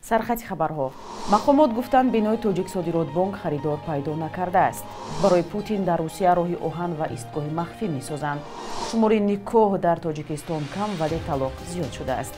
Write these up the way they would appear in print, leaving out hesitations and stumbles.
Сархати хабарҳо. Мақомот гуфтанд, бинои Тоҷиксодиротбонк харидор пайдо накардааст. Барои Путин дар Русия роҳи оҳан ва истгоҳи махфӣ месозанд. Шумори никоҳ дар Тоҷикистон кам, вале талоқ зиёд шудааст.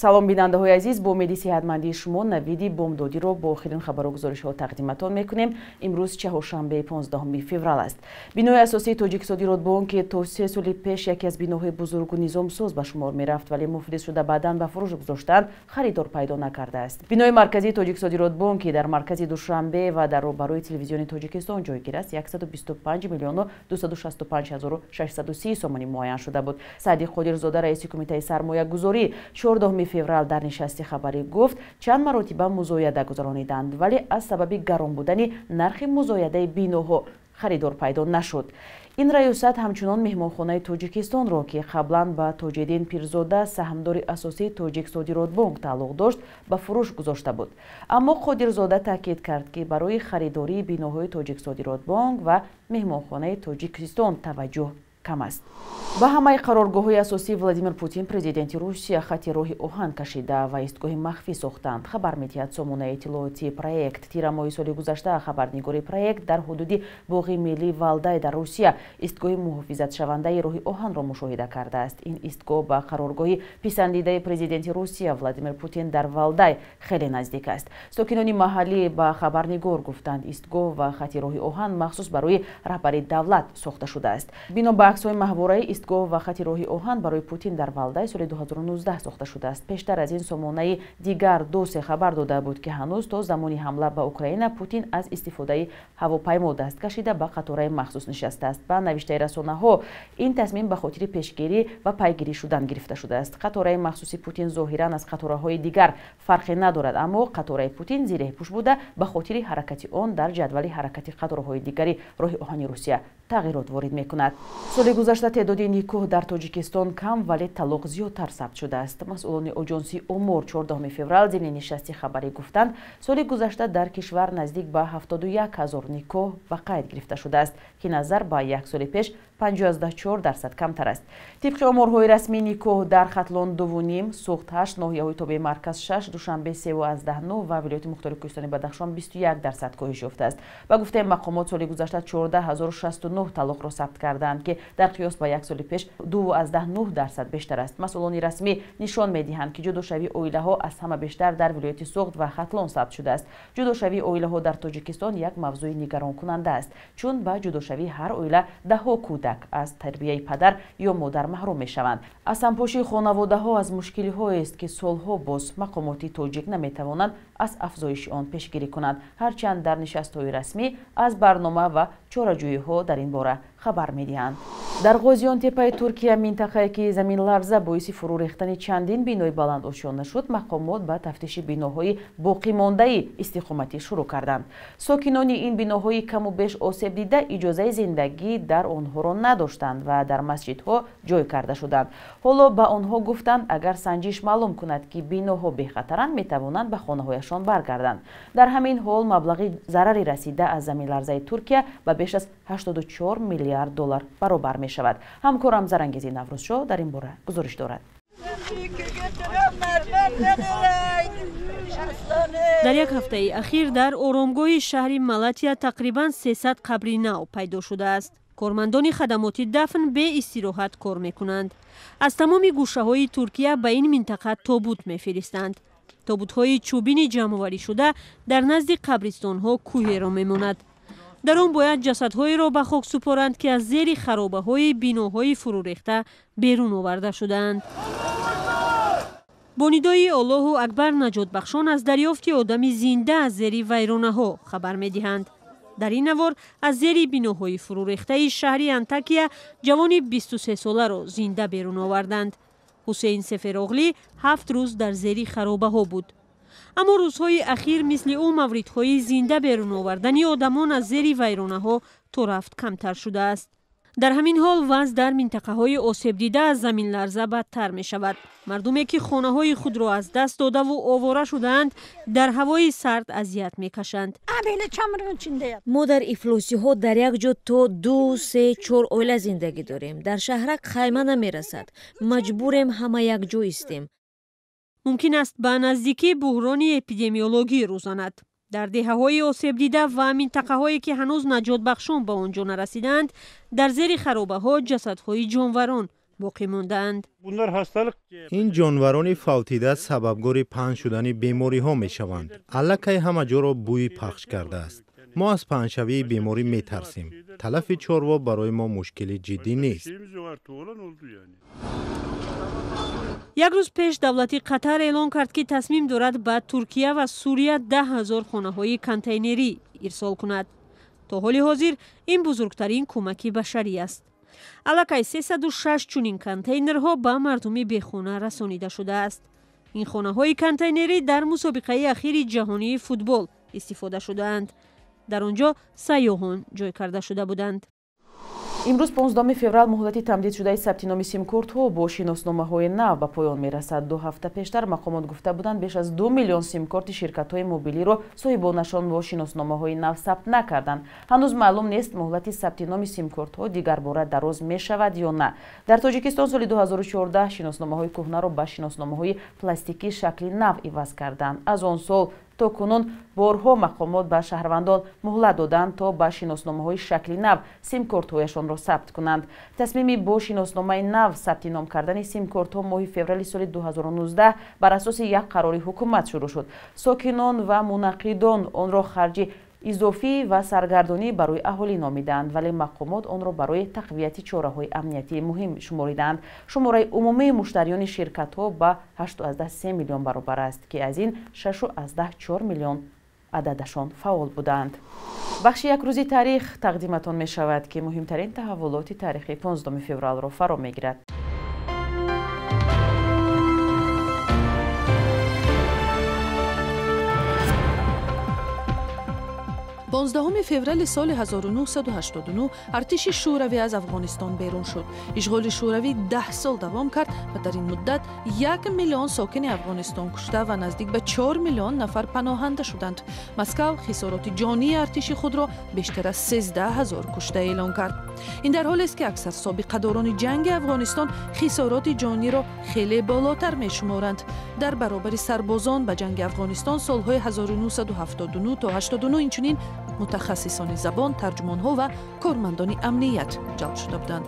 Салом, бинандаҳои азиз, бо умеди сеҳатмандии шумо навиди бомдодиро бо охирин хабару гузоришҳо тақдиматон мекунем. Имрӯз чаҳоршанбе, 15 феврал аст. Бинои асосии Тоҷиксодиротбонк, ки то 3 соли пеш яке аз биноҳои бузургу низомсоз ба шумор мерафт, вале муфлис шуда баъдан ба фурӯш гузоштанд, харидор пайдо накардааст. Бинои марказии Тоҷиксодиротбонк, ки дар маркази Душанбе ва дар рӯбарӯи телевизиони Тоҷикистон ҷойгир аст, 125 миллиону 265 ҳазору 630 сомонӣ муайян шуда буд. Саъди Қодирзода, раиси кумитаи сармоягузорӣ, 14 феврал дар нишасти хабарӣ гуфт, чанд маротиба музояда гузарониданд, вале аз сабаби гарон будани нархи музоядаи биноҳо харидор пайдо нашуд. Ин раёсат ҳамчунон меҳмонхонаи Тоҷикистонро, ки қаблан ба Тоҷиддин Пирзода, саҳмдори асосии Тоҷиксодиротбонк тааллуқ дошт, ба фурӯш гузошта буд. Аммо Қодирзода таъкид кард, ки барои харидории биноҳои Тоҷиксодиротбонк ва меҳмонхонаи Тоҷикистон таваҷҷӯҳ кам аст. Ба ҳамаи қароргоҳҳои асосии Владимир Путин, президенти Русия, хати роҳи оҳан кашида ва истгоҳи махфӣ сохтанд, хабар медиҳад сомонаи иттилоотии проект. Тирамоҳи соли гузашта хабарнигори проект дар ҳудуди боғи миллии Валдай дар Русия истгоҳи муҳофизатшавандаи роҳи оҳанро мушоҳида кардааст. Ин истгоҳ ба қароргоҳи писандидаи президенти Русия Владимир Путин дар Валдай хеле наздик аст. Сокинони маҳаллӣ ба хабарнигор гуфтанд, истгоҳ ва хати роҳи оҳан махсус барои раҳбари давлат сохта шудааст. Бино ба аксҳои маҳвораи, истгоҳ ва хати роҳи оҳан барои Путин дар Валдай соли 2019 сохта шудааст. Пештар аз ин сомонаи дигар досе хабар дода буд, ки ҳанӯз то замони ҳамла ба Украина Путин аз истифодаи ҳавопаймо даст кашида ба қатораи махсус нишастааст. Ба навиштаи расонаҳо, ин тасмим ба хотири пешгирӣ ва пайгирӣ шудан гирифта шудааст. Қатораи махсуси Путин зоҳиран аз қатораҳои дигар фарқе надорад, аммо қатораи Путин зиреҳпӯш буда, ба хотири ҳаракати он дар ҷадвали ҳаракати қатораҳои дигари роҳи оҳани Русия тағйирот ворид мекунад. Соли гузашта теъдоди никоҳ дар Тоҷикистон кам, вале талоқ зиёдтар сабт шудааст. Масъулони оҷонсии омор 14 феврал зимни нишасти хабарӣ гуфтанд, соли гузашта дар кишвар наздик ба 71 ҳазор никоҳ ба қайд гирифта шудааст, ки назар ба як соли пеш 54% камтар аст. Тибқи оморҳои расмӣ, никоҳ дар Хатлон 2,5, Суғд 8, ноҳияҳои тобеи марказ 6, Душанбе 3,9 ва вилояти мухтори Кӯҳистони Бадахшон 21% коҳиш ёфтааст. Ба гуфтаи мақомот, соли гузашта 14 069 талоқро сабт кардаанд, ки дар қиёс ба як соли пеш 2,9% бештар аст. Масъулони расмӣ нишон медиҳанд, ки ҷудошавии оилаҳо аз ҳама бештар дар вилояти Суғд ва Хатлон сабт шудааст. Ҷудошавии оилаҳо дар Тоҷикистон як мавзӯи нигаронкунанда аст, чун ба ҷудошавии ҳар оила даҳҳо кӯдак аз тарбияи падар ё модар маҳрум мешаванд. Аз ҳампошии хонаводаҳо аз мушкилиҳоест, ки солҳо боз мақомоти тоҷик наметавонанд аз афзоиши он пешгирӣ кунанд, ҳарчанд дар нишастҳои расмӣ аз барнома ва чораҷӯиҳо дар ин бора хабар медиҳанд. Дар Ғозиёнтепаи Туркия, минтақае ки заминларза боиси фурӯ рехтани чандин бинои баландошёна шуд, мақомот ба тафтиши биноҳои боқимондаи истиқоматӣ шурӯъ карданд. Сокинони ин биноҳои каму беш осеб дида иҷозаи зиндагӣ дар онҳоро надоштанд ва дар масҷидҳо ҷой карда шуданд. Ҳоло ба онҳо гуфтанд, агар санҷиш маълум кунад, ки биноҳо бехатаранд, метавонанд ба хонаҳояшон баргарданд. Дар ҳамин ҳол маблағи зарари расида аз заминларзаи Туркия ба беш аз 84 миллиард доллар баробар мешавад. Ҳамкорам Зарангези Наврӯзшоҳ дар ин бора гузориш дорад. Дар як ҳафтаи ахир дар оромгоҳи шаҳри Малатия тақрибан 300 қабри нав пайдо шудааст. Кормандони хадамоти дафн беистироҳат кор мекунанд. Аз тамоми гӯшаҳои Туркия ба ин минтақа тобут мефиристанд. Тобутҳои чӯбини ҷамъоварӣшуда дар назди қабристонҳо кӯҳеро мемонад. Дар он бояд ҷасадҳоеро ба хок супоранд, ки аз зери харобаҳои биноҳои фурӯрехта берун оварда шудаанд. Бо нидои Аллоҳу акбар наҷотбахшон аз дарёфти одами зинда аз зери вайронаҳо хабар медиҳанд. Дар ин навор аз зери биноҳои фурӯрехтаи шаҳри Антакия ҷавони 23-соларо зинда берун оварданд. Ҳусейн Сефероғлӣ 7 рӯз дар зери харобаҳо буд. Аммо рӯзҳои ахир мисли ӯ мавридҳои зинда берун овардани одамон аз зери вайронаҳо то рафт камтар шудааст. Дар ҳамин ҳол вазъ дар минтақаҳои осебдида аз заминларза бадтар мешавад. Мардуме ки хонаҳои худро аз даст додаву овора шудаанд, дар ҳавои сард азият мекашанд. Мо дар ифлосиҳо дар як ҷо то 2, 3, 4 оила зиндагӣ дорем. Дар шаҳрак хайма намерасад. Маҷбурем ҳама якҷо истем. Мумкин аст ба наздикӣ буҳрони эпидемиологӣ рӯзанад. Дар деҳаҳои осебдида ва минтақаҳое ки ҳанӯз наҷотбахшон ба он ҷо нарасидаанд, дар зери харобаҳо ҷасадҳои ҷонварон боқӣ мондаанд. Ин ҷонварони фавтида сабабгори паҳн шудани бемориҳо мешаванд. Аллакай ҳама ҷоро бӯй пахш кардааст. Мо аз паҳншавии беморӣ метарсем. Талафи чорво барои мо мушкили ҷиддӣ нест. Як рӯз пеш давлати Қатар эълон кард, ки тасмим дорад ба Туркия ва Сурия 10 000 хонаҳои контейнерӣ ирсол кунад. То ҳоли ҳозир ин бузургтарин кӯмаки башарӣ аст. Аллакай 306 чунин контейнерҳо ба мардуми бехона расонида шудааст. Ин хонаҳои контейнерӣ дар мусобиқаи ахири ҷаҳонии футбол истифода шудаанд. Дар он ҷо сайёҳон ҷой карда шуда буданд. Имрӯз 15 феврал муҳлати тамдидшудаи сабти номи симкортҳо бо шиносномаҳои нав ба поён мерасад. 2 ҳафта пештар мақомот гуфта буданд, беш аз 2 миллион симкорти ширкатҳои мобилиро соҳибонашон бо шиносномаҳои нав сабт накарданд. Ҳанӯз маълум нест муҳлати сабти номи симкортҳо дигарбора дароз мешавад ё на. Дар Тоҷикистон соли 2014 шиносномаҳои кӯҳнаро ба шиносномаҳои пластикии шакли нав иваз карданд. Аз он сол то кунун борҳо мақомот ба шаҳрвандон муҳлат доданд, то ба шиносномаҳои шакли нав симкортҳояшонро сабт кунанд. Тасмими бо шиносномаи нав сабти ном кардани симкортҳо моҳи феврали соли 2019 бар асоси як қарори ҳукумат шурӯъ шуд. Сокинон ва мунаққидон онро харҷи изофӣ ва саргардонӣ барои аҳолӣ номиданд, вале мақомот онро барои тақвияти чораҳои амниятӣ муҳим шумориданд. Шумораи умумии муштариёни ширкатҳо ба 8,3 миллион баробар аст, ки аз ин 6,4 миллион ададашон фаъол буданд. Бахши якрӯзи таърих тақдиматон мешавад, ки муҳимтарин таҳаввулоти таърихи 15 февралро фаро мегирад. Понздаҳуми феврали соли 1989 артиши Шӯравӣ аз Афғонистон берун шуд. Ишғоли Шӯравӣ 10 сол давом кард ва дар ин муддат 1 миллион сокини Афғонистон кушта ва наздик ба 4 миллион нафар паноҳанда шуданд. Москав хисороти ҷонии артиши худро бештар аз 13 ҳазор кушта эълон кард. Ин дар ҳолест, ки аксар собиқадорони ҷанги Афғонистон хисороти ҷониро хеле болотар мешуморанд. Дар баробари сарбозон ба ҷанги Афғонистон солҳои 1979 то 89 инчунин мутахассисони забон, тарҷумонҳо ва кормандони амният ҷалб шуда буданд.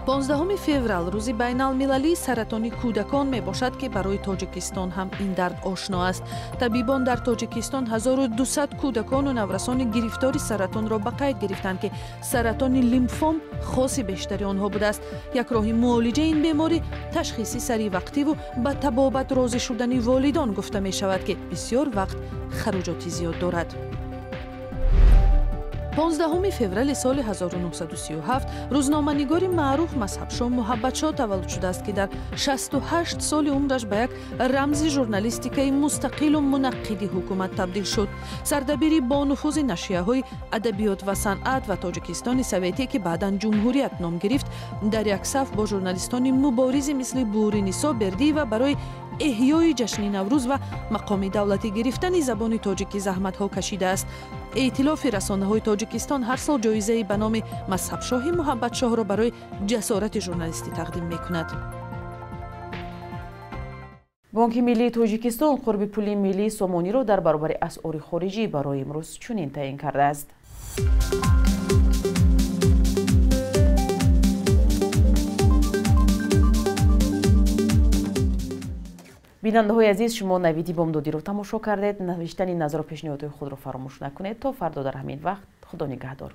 15 феврал рӯзи байналмилалии саратони кӯдакон мебошад, ки барои Тоҷикистон ҳам ин дард ошно аст. Табибон дар Тоҷикистон 1200 кӯдакону наврасони гирифтори саратонро ба қайд гирифтанд, ки саратони лимфом хоси бештари онҳо будааст. Як роҳи муолиҷаи ин беморӣ ташхиси саривақтиву ба табобат розӣ шудани волидон гуфта мешавад, ки бисёр вақт хароҷоти зиёд дорад. 15 феврали соли 1937 рӯзноманигори маъруф Мазҳабшоҳ Муҳаббатшоҳ таваллуд шудааст, ки дар 68 соли умраш ба як рамзи журналистикаи мустақилу мунаққиди ҳукумат табдил шуд. Сардабири бонуфузи нашрияҳои адабиёт ва санъат ва Тоҷикистони советӣ, ки баъдан ҷумҳурият ном гирифт, дар як саф бо журналистони муборизи мисли Бууринисо Бердиева барои эҳёи ҷашни Наврӯз ва мақоми давлатӣ гирифтани забони тоҷикӣ заҳматҳо кашидааст. Эътилофи расонаҳои Тоҷикистон ҳар сол ҷоизаи ба номи Мазҳабшоҳи Муҳаббатшоҳро барои ҷасорати журналистӣ тақдим мекунад. Бонки миллии Тоҷикистон қурби пули миллии сомониро дар баробари асъори хориҷӣ барои имрӯз чунин таъин кардааст. Бинандаҳои азиз, шумо навиди бомдодиро тамошо кардед. Навиштани назару пешниҳодҳои худро фаромӯш накунед. То фардо дар ҳамин вақт, Худо нигаҳдор.